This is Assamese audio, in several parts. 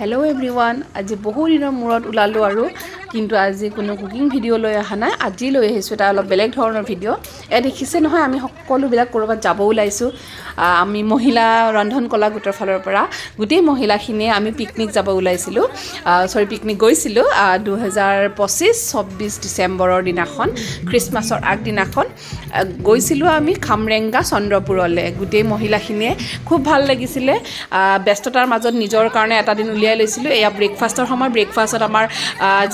হেল্ল' এভৰিৱান, আজি বহু দিনৰ মূৰত ওলালোঁ আৰু কিন্তু আজি কোনো কুকিং ভিডিঅ' লৈ অহা নাই। আজি লৈ আহিছোঁ এটা অলপ বেলেগ ধৰণৰ ভিডিঅ'। এয়া দেখিছে নহয়, আমি সকলোবিলাক ক'ৰবাত যাব ওলাইছোঁ। আমি মহিলা ৰন্ধন কলা গোটৰ ফালৰ পৰা গোটেই মহিলাখিনিয়ে আমি পিকনিক যাব ওলাইছিলোঁ, চৰি, পিকনিক গৈছিলোঁ। 2025 26 ডিচেম্বৰৰ দিনাখন, খ্ৰীষ্টমাছৰ আগদিনাখন গৈছিলোঁ আমি খামৰেংগা চন্দ্ৰপুৰলৈ গোটেই মহিলাখিনিয়ে। খুব ভাল লাগিছিলে। ব্যস্ততাৰ মাজত নিজৰ কাৰণে এটা দিন উলিয়াই লৈছিলোঁ। এয়া ব্ৰেকফাষ্টৰ সময়। ব্ৰেকফাষ্টত আমাৰ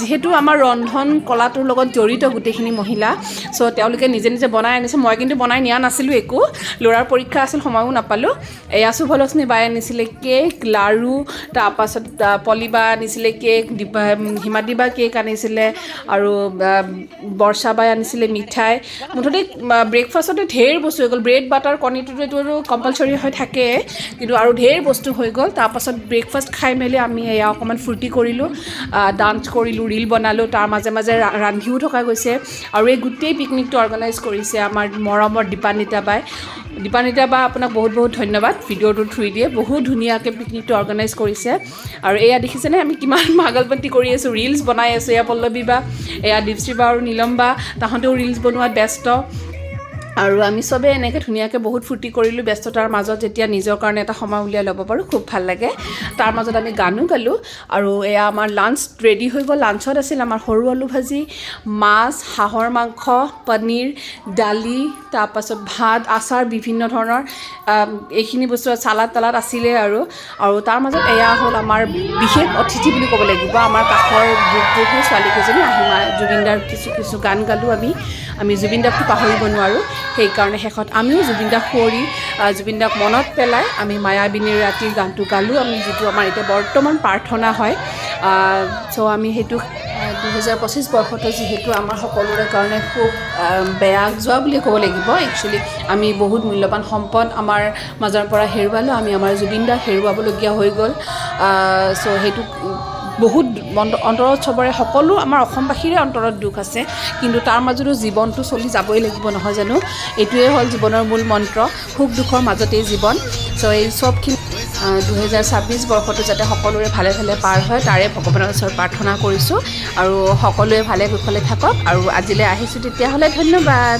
যিহেতু আমাৰ ৰন্ধন কলাটোৰ লগত জড়িত গোটেইখিনি মহিলা, চ' তেওঁলোকে নিজে নিজে বনাই আনিছে। মই কিন্তু বনাই নিয়া নাছিলোঁ একো, ল'ৰাৰ পৰীক্ষা আছিল, সময়ো নাপালোঁ। এয়া শুভলক্ষ্মী বাই আনিছিলে কেক, লাৰু। তাৰপাছত পলিবা আনিছিলে কেক, দীপা হিমাদ্ৰী বা কেক আনিছিলে আৰু বৰ্ষা বাই আনিছিলে মিঠাই। মুঠতে ব্ৰেকফাষ্টতে ঢেৰ বস্তু হৈ গ'ল। ব্ৰেড, বাটাৰ, কণীটোতো এইটো আৰু কম্পালচৰি হৈ থাকে, কিন্তু আৰু ঢেৰ বস্তু হৈ গ'ল। তাৰপাছত ব্ৰেকফাষ্ট খাই মেলি আমি এয়া অকণমান ফূৰ্তি কৰিলোঁ, ডান্স কৰিলোঁ, ৰীল বনালোঁ। তাৰ মাজে মাজে ৰান্ধিও থকা গৈছে। আৰু এই গোটেই পিকনিকটো অৰ্গেনাইজ কৰিছে আমাৰ মৰমৰ দীপান্বিতা বাই। দীপান্বিতা বা, আপোনাক বহুত বহুত ধন্যবাদ। ভিডিঅ'টোৰ থ্ৰু দিয়ে বহুত ধুনীয়াকৈ পিকনিকটো অৰ্গেনাইজ কৰিছে। আৰু এয়া দেখিছেনে, আমি কিমান পাগলপন্থী কৰি আছোঁ, ৰিলছ বনাই আছোঁ। এয়া পল্লৱী বা, এয়া দীপশ্ৰী বা আৰু নীলম বা, তাহাঁতেও ৰিলছ বনোৱাত ব্যস্ত। আৰু আমি চবেই এনেকৈ ধুনীয়াকৈ বহুত ফূৰ্তি কৰিলোঁ। ব্যস্ততাৰ মাজত যেতিয়া নিজৰ কাৰণে এটা সময় উলিয়াই ল'ব পাৰোঁ, খুব ভাল লাগে। তাৰ মাজত আমি গানো গালোঁ। আৰু এয়া আমাৰ লাঞ্চ ৰেডি হৈ গ'ল। লাঞ্চত আছিল আমাৰ সৰু আলু ভাজি, মাছ, হাঁহৰ মাংস, পনীৰ, দালি, তাৰপাছত ভাত, আচাৰ বিভিন্ন ধৰণৰ, এইখিনি বস্তু, চালাড তালাড আছিলে। আৰু তাৰ মাজত এয়া হ'ল আমাৰ বিশেষ অতিথি বুলি ক'ব লাগিব, আমাৰ কাষৰ গ্ৰুপটোৰ সেই ছোৱালীকেইজনী আহি জুবিনদাৰ কিছু কিছু গান গালোঁ আমি। আমি জুবিন দাকতো পাহৰিব নোৱাৰোঁ, সেইকাৰণে শেষত আমিও জুবিন দাক সুঁৱৰি, জুবিন দাক মনত পেলাই আমি মায়াবিনীৰ ৰাতিৰ গানটো গালোঁ আমি, যিটো আমাৰ এতিয়া বৰ্তমান প্ৰাৰ্থনা হয়। চ' আমি সেইটো 2025 বৰ্ষটো যিহেতু আমাৰ সকলোৰে কাৰণে খুব বেয়া যোৱা বুলিয়ে ক'ব লাগিব। একচুৱেলি আমি বহুত মূল্যৱান সম্পদ আমাৰ মাজৰ পৰা হেৰুৱালোঁ। আমি আমাৰ জুবিন দাক হেৰুৱাবলগীয়া হৈ গ'ল। চ' সেইটো বহুত অন্তৰত, চবৰে, সকলো আমাৰ অসমবাসীৰে অন্তৰত দুখ আছে। কিন্তু তাৰ মাজতো জীৱনটো চলি যাবই লাগিব, নহয় জানো? এইটোৱে হ'ল জীৱনৰ মূল মন্ত্ৰ, সুখ দুখৰ মাজতেই জীৱন। চ' এই চবখিনি 2026 বৰ্ষটো যাতে সকলোৰে ভালে ভালে পাৰ হয়, তাৰে ভগৱানৰ ওচৰত প্ৰাৰ্থনা কৰিছোঁ। আৰু সকলোৱে ভালে কুশলে থাকক। আৰু আজিলৈ আহিছোঁ তেতিয়াহ'লে, ধন্যবাদ।